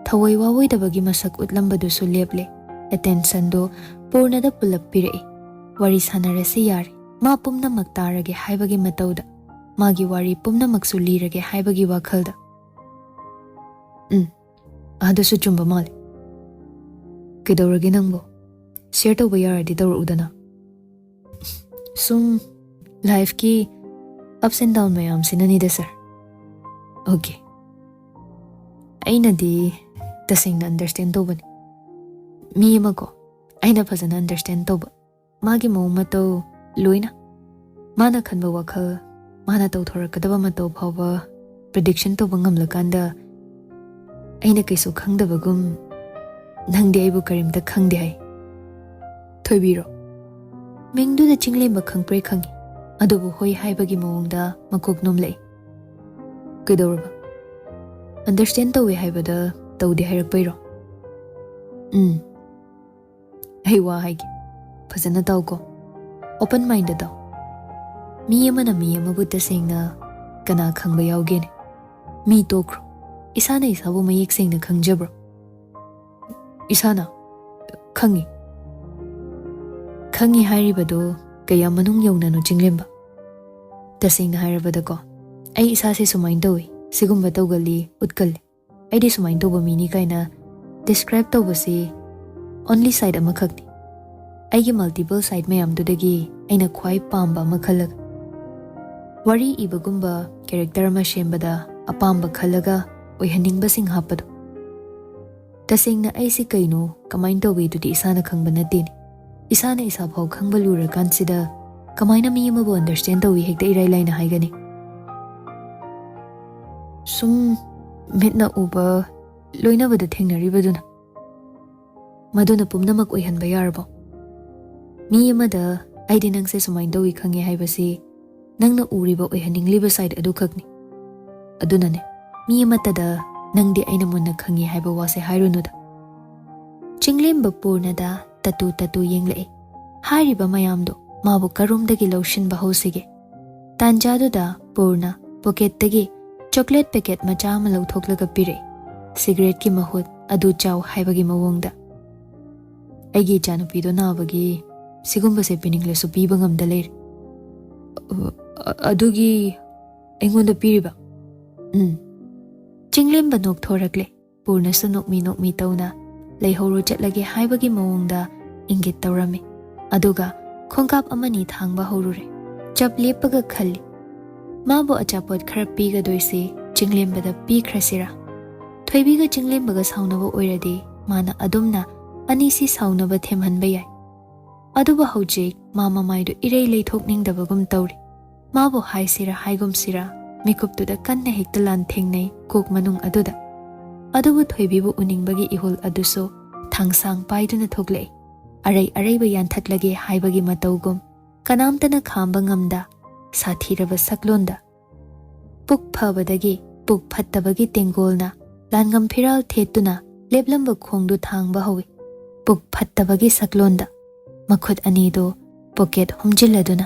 ꯊꯋꯥꯏ ꯋꯥꯋꯣꯏꯗꯕꯒꯤ ꯃꯁꯛ ꯎꯠꯂꯝꯕꯗꯨꯁꯨ ꯂꯦꯞꯂꯦ꯫ ꯑꯦꯇꯦꯟꯁꯟꯗꯨ ꯄꯨꯔꯅꯗ ꯄꯨꯂꯞ ꯄꯤꯔꯛꯏ꯫ ꯋꯥꯔꯤ ꯁꯥꯟꯅꯔꯁꯤ ꯌꯥꯔꯦ꯫ ꯃꯥ ꯄꯨꯝꯅꯃꯛ ꯇꯥꯔꯒꯦ ꯍꯥꯏꯕꯒꯤ ꯃꯇꯧꯗ꯫ ꯃꯥꯒꯤ ꯋꯥꯔꯤ ꯄꯨꯝꯅꯃꯛꯁꯨ ꯂꯤꯔꯒꯦ ꯍꯥꯏꯕꯒꯤ ꯋꯥꯈꯜꯗ꯫ "ꯎꯝ, ꯑꯗꯨꯁꯨ ꯆꯨꯝꯕ ꯃꯥꯜꯂꯦ꯫ ꯀꯩꯗꯧꯔꯒꯦ ꯅꯪꯕꯣ? ꯁꯤꯌꯔ ꯇꯧꯕ ꯌꯥꯔꯗꯤ ꯇꯧꯔꯛꯎꯗꯅ꯫" "ꯁꯨꯝ ꯂꯥꯏꯐꯀꯤ ups and down ꯃꯌꯥꯝꯁꯤꯅꯅꯤꯗ ꯁꯥꯔ꯫" "ꯑꯣꯀꯦ꯫ ꯑꯩꯅꯗꯤ ꯇꯁꯦꯡꯅ ꯑꯟꯗꯔꯁ꯭ꯇꯦꯟ ꯇꯧꯕꯅꯤ꯫ ꯃꯤ ꯑꯃꯀꯣ, ꯑꯩꯅ ꯐꯖꯅ ꯑꯟꯗꯔꯁ꯭ꯇꯦꯟ ꯇꯧꯕ꯫ ꯃꯥꯒꯤ ꯃꯑꯣꯡ ꯃꯇꯧ ꯂꯣꯏꯅ, ꯃꯥꯅ ꯈꯟꯕ ꯋꯥꯈꯜ, ꯃꯥꯅ ꯇꯧꯊꯣꯔꯛꯀꯗꯕ ꯃꯇꯧ ꯐꯥꯎꯕ prediction ꯇꯧꯕ ꯉꯝꯂꯀꯥꯟꯗ ꯑꯩꯅ ꯀꯩꯁꯨ ꯈꯪꯗꯕꯒꯨꯝ ꯅꯪꯗꯤ ꯑꯩꯕꯨ ꯀꯔꯤꯝꯇ ꯈꯪꯗꯦ ꯍꯥꯏ꯫ ꯊꯣꯏꯕꯤꯔꯣ? ꯃꯤꯡꯗꯨꯗ ꯆꯤꯡꯂꯦꯝꯕ ꯈꯪꯄ꯭ꯔꯦ ꯈꯪꯉꯤ, ꯑꯗꯨꯕꯨ ꯍꯣꯏ ꯍꯥꯏꯕꯒꯤ ꯃꯑꯣꯡꯗ ꯃꯀꯣꯛ ꯅꯣꯝꯂꯛꯏ꯫ ꯀꯩꯗꯧꯔꯕ? Understand ꯇꯧꯋꯦ ꯍꯥꯏꯕꯗ ꯇꯧꯗꯦ ꯍꯥꯏꯔꯛꯄꯩꯔꯣ? ꯎꯝ꯫ ꯑꯩ ꯋꯥ ꯍꯥꯏꯒꯦ, ꯐꯖꯅ ꯇꯥꯎꯀꯣ꯫ Open mind ꯇꯥꯎ꯫ ꯃꯤ ꯑꯃꯅ ꯃꯤ ꯑꯃꯕꯨ ꯇꯁꯦꯡꯅ ꯀꯅꯥ ꯈꯪꯕ ꯌꯥꯎꯒꯦꯅꯦ? ꯃꯤ ꯇꯣꯛꯈ꯭ꯔꯣ, ꯏꯁꯥꯅ ꯏꯁꯥꯕꯨ ꯃꯌꯦꯛ ꯁꯦꯡꯅ ꯈꯪꯖꯕ꯭ꯔꯣ? ꯏꯁꯥꯅ? ꯈꯪꯉꯤ꯫ ꯈꯪꯉꯤ ꯍꯥꯏꯔꯤꯕꯗꯨ ꯀꯌꯥ ꯃꯅꯨꯡ ꯌꯧꯅꯅꯣ ꯆꯤꯡꯂꯦꯝꯕ? ꯇꯁꯦꯡꯅ ꯍꯥꯏꯔꯕꯗꯀꯣ, ꯑꯩ ꯏꯁꯥꯁꯦ ꯁꯨꯃꯥꯏꯅ ꯇꯧꯏ, ꯁꯤꯒꯨꯝꯕ ꯇꯧꯒꯜꯂꯤ, ꯎꯠꯀꯜꯂꯤ, ꯑꯩꯗꯤ ꯁꯨꯃꯥꯏꯅ ꯇꯧꯕ ꯃꯤꯅꯤ ꯀꯥꯏꯅ describe ꯇꯧꯕꯁꯤ only side ꯑꯃꯈꯛꯅꯤ꯫ ꯑꯩꯒꯤ multiple side ꯃꯌꯥꯝꯗꯨꯗꯒꯤ ꯑꯩꯅ ꯈ꯭ꯋꯥꯏ ꯄꯥꯝꯕ ꯑꯃ ꯈꯜꯂꯒ, ꯋꯥꯔꯤ ꯏꯕꯒꯨꯝꯕ character ꯑꯃ ꯁꯦꯝꯕꯗ ꯑꯄꯥꯝꯕ ꯈꯜꯂꯒ ꯑꯣꯏꯍꯟꯅꯤꯡꯕꯁꯤꯡ ꯍꯥꯞꯄꯗꯣ꯫ ꯇꯁꯦꯡꯅ ꯑꯩꯁꯤ ꯀꯩꯅꯣ, ꯀꯃꯥꯏꯅ ꯇꯧꯏꯗꯨꯗꯤ ꯏꯁꯥꯅ ꯈꯪꯕ ꯅꯠꯇꯦꯅꯦ꯫ ꯏꯁꯥꯅ ꯏꯁꯥꯐꯥꯎ ꯈꯪꯕ ꯂꯨꯔꯀꯥꯟꯁꯤꯗ ꯀꯃꯥꯏꯅ ꯃꯤ ꯑꯃꯕꯨ understand ꯇꯧꯏ ꯍꯦꯛꯇ ꯏꯔꯥꯏ ꯂꯥꯏꯅ ꯍꯥꯏꯒꯅꯤ? ꯁꯨꯝ ꯃꯤꯠꯅ ꯎꯕ, ꯂꯣꯏꯅꯕꯗ ꯊꯦꯡꯅꯔꯤꯕꯗꯨꯅ꯫ ꯃꯗꯨꯅ ꯄꯨꯝꯅꯃꯛ ꯑꯣꯏꯍꯟꯕ ꯌꯥꯔꯕꯣ? ꯃꯤ ꯑꯃꯗ "ꯑꯩꯗꯤ ꯅꯪꯁꯦ ꯁꯨꯃꯥꯏꯅ ꯇꯧꯏ ꯈꯪꯉꯦ" ꯍꯥꯏꯕꯁꯤ ꯅꯪꯅ ꯎꯔꯤꯕ, ꯑꯣꯏꯍꯟꯅꯤꯡꯂꯤꯕ side ꯑꯗꯨꯈꯛꯅꯤ꯫ ꯑꯗꯨꯅꯅꯦ, ꯃꯤ ꯑꯃꯠꯇꯗ "ꯅꯪꯗꯤ ꯑꯩꯅ ꯃꯨꯟꯅ ꯈꯪꯉꯤ" ꯍꯥꯏꯕ ꯋꯥꯁꯦ ꯍꯥꯏꯔꯨꯅꯨꯗ꯫ ꯆꯤꯡꯂꯦꯝꯕ ꯄꯨꯔꯅꯗ ꯇꯇꯨ ꯇꯇꯨ ꯌꯦꯡꯂꯛꯏ꯫ ꯍꯥꯏꯔꯤꯕ ꯃꯌꯥꯝꯗꯣ ꯃꯥꯕꯨ ꯀꯔꯣꯝꯗꯒꯤ ꯂꯧꯁꯤꯟꯕ ꯍꯧꯁꯤꯒꯦ? ꯇꯥꯟꯖꯥꯗꯨꯗ ꯄꯨꯔꯅ pocketꯇꯒꯤ chocolate packet ꯃꯆꯥ ꯑꯃ ꯂꯧꯊꯣꯛꯂꯒ ꯄꯤꯔꯛꯏ꯫ "ꯁꯤꯒꯔꯦꯠꯀꯤ ꯃꯍꯨꯠ ꯑꯗꯨ ꯆꯥꯎ" ꯍꯥꯏꯕꯒꯤ ꯃꯑꯣꯡꯗ꯫ "ꯑꯩꯒꯤ ꯏꯆꯥꯅꯨꯄꯤꯗꯣ ꯅꯥꯕꯒꯤ ꯁꯤꯒꯨꯝꯕꯁꯦ ꯄꯤꯅꯤꯡꯂꯁꯨ ꯄꯤꯕ ꯉꯝꯗ ꯂꯩꯔꯦ꯫ "ꯑ-, ꯑ-, ꯑꯗꯨꯒꯤ ꯑꯩꯉꯣꯟꯗ ꯄꯤꯔꯤꯕ?" "ꯎꯝ꯫" ꯆꯤꯡꯂꯦꯝꯕ ꯅꯣꯛꯊꯣꯔꯛꯂꯦ꯫ ꯄꯨꯔꯅꯁꯨ ꯅꯣꯛꯃꯤ ꯅꯣꯛꯃꯤ ꯇꯧꯅ "ꯂꯩꯍꯧꯔꯣ, ꯆꯠꯂꯒꯦ" ꯍꯥꯏꯕꯒꯤ ꯃꯑꯣꯡꯗ ꯏꯪꯒꯤꯠ ꯇꯧꯔꯝꯃꯤ꯫ ꯑꯗꯨꯒ ꯈꯣꯡꯀꯥꯞ ꯑꯃꯅꯤ ꯊꯥꯡꯕ ꯍꯧꯔꯨꯔꯦ꯫ ꯆꯞ ꯂꯦꯞꯄꯒ ꯈꯜꯂꯤ꯫ ꯃꯥꯕꯨ ꯑꯆꯥꯄꯣꯠ ꯈꯔ ꯄꯤꯒꯗꯣꯏꯁꯤ ꯆꯤꯡꯂꯦꯝꯕꯗ ꯄꯤꯈ꯭ꯔꯁꯤꯔꯥ? ꯊꯣꯏꯕꯤꯒ ꯆꯤꯡꯂꯦꯝꯕꯒ ꯁꯥꯎꯅꯕ ꯑꯣꯏꯔꯗꯤ ꯃꯥꯅ ꯑꯗꯨꯝꯅ ꯑꯅꯤꯁꯤ ꯁꯥꯎꯅꯕ ꯊꯦꯝꯍꯟꯕ ꯌꯥꯏ꯫ ꯑꯗꯨꯕꯨ ꯍꯧꯖꯤꯛ ꯃꯥ ꯃꯃꯥꯏꯗꯨ ꯏꯔꯩ ꯂꯩꯊꯣꯛꯅꯤꯡꯗꯕꯒꯨꯝ ꯇꯧꯔꯤ꯫ ꯃꯥꯕꯨ ꯍꯥꯏꯁꯤꯔꯥ ꯍꯥꯏꯒꯨꯝꯁꯤꯔꯥ, ꯃꯤꯀꯨꯞꯇꯨꯗ ꯀꯟꯅ ꯍꯦꯛꯇ ꯂꯥꯟꯊꯦꯡꯅꯩ ꯀꯣꯛ ꯃꯅꯨꯡ ꯑꯗꯨꯗ꯫ ꯑꯗꯨꯕꯨ ꯊꯣꯏꯕꯤꯕꯨ ꯎꯅꯤꯡꯕꯒꯤ ꯏꯍꯨꯜ ꯑꯗꯨꯁꯨ ꯊꯥꯡꯁꯥꯡ ꯄꯥꯏꯗꯨꯅ ꯊꯣꯛꯂꯛꯏ꯫ ꯑꯔꯩ ꯑꯔꯩꯕ ꯌꯥꯟꯊꯠꯂꯒꯦ ꯍꯥꯏꯕꯒꯤ ꯃꯇꯧꯒꯨꯝ, ꯀꯅꯥꯝꯇꯅ ꯈꯥꯝꯕ ꯉꯝꯗ ꯁꯥꯊꯤꯔꯕ ꯁꯛꯂꯣꯟꯗ꯫ ꯄꯨꯛ ꯐꯕꯗꯒꯤ ꯄꯨꯛ ꯐꯠꯇꯕꯒꯤ ꯇꯦꯡꯒꯣꯜꯅ ꯂꯥꯟꯉꯝ ꯐꯤꯔꯥꯜ ꯊꯦꯠꯇꯨꯅ ꯂꯦꯞꯂꯝꯕ ꯈꯣꯡꯗꯨ ꯊꯥꯡꯕ ꯍꯧꯏ꯫ ꯄꯨꯛ ꯐꯠꯇꯕꯒꯤ ꯁꯛꯂꯣꯟꯗ ꯃꯈꯨꯠ ꯑꯅꯤꯗꯨ ꯄꯣꯀꯦꯠ ꯍꯨꯝꯖꯤꯜꯂꯗꯨꯅ꯫